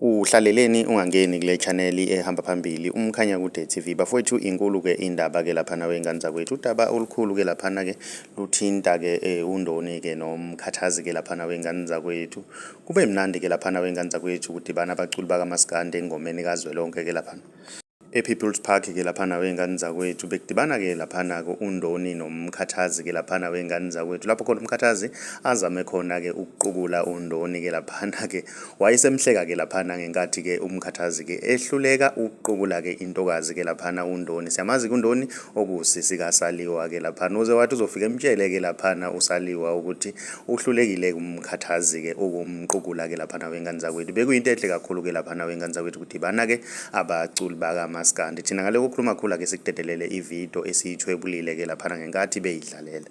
Uhlaleleni ungangeni kule channel ehamba phambili umkhanya kude TV. Bafowethu inkulu ke indaba ke laphana wengane zakwethu. Udaba olukhulu ke laphana ke luthinta ke undoni ke nomkhathazi ke laphana wengane zakwethu. Kube mnandi ke laphana wengane zakwethu ukudibana abaculi bakaMaskandi engomeni kazwelonke ke laphana ePeople's Park ke laphana wengane zakwethu. Bekudibana ke laphana ko undoni nomkhathazi ke laphana wengane zakwethu, lapho khona umkhathazi azame khona ke ukuqukula undoni ke laphana ke wayesemhleka ke laphana ngenkathi ke umkhathazi ke ehluleka ukuqukula ke intokazi ke laphana undoni. Siyamazi ke undoni okusisi kaSaliwa ke laphana, uze wathi uzofika emtshele ke laphana uSaliwa ukuthi uhlulekile kumkhathazi ke ukumqukula ke laphana wengane zakwethu. Bekuyinto enhle kakhulu ke laphana wengane zakwethu kudibana ke abaculi bakaMaskandi. Thina ngale kukhuluma khula ke sikudedelele ividiyo esiyithwebulile ke laphana ngenkathi beyidlalela.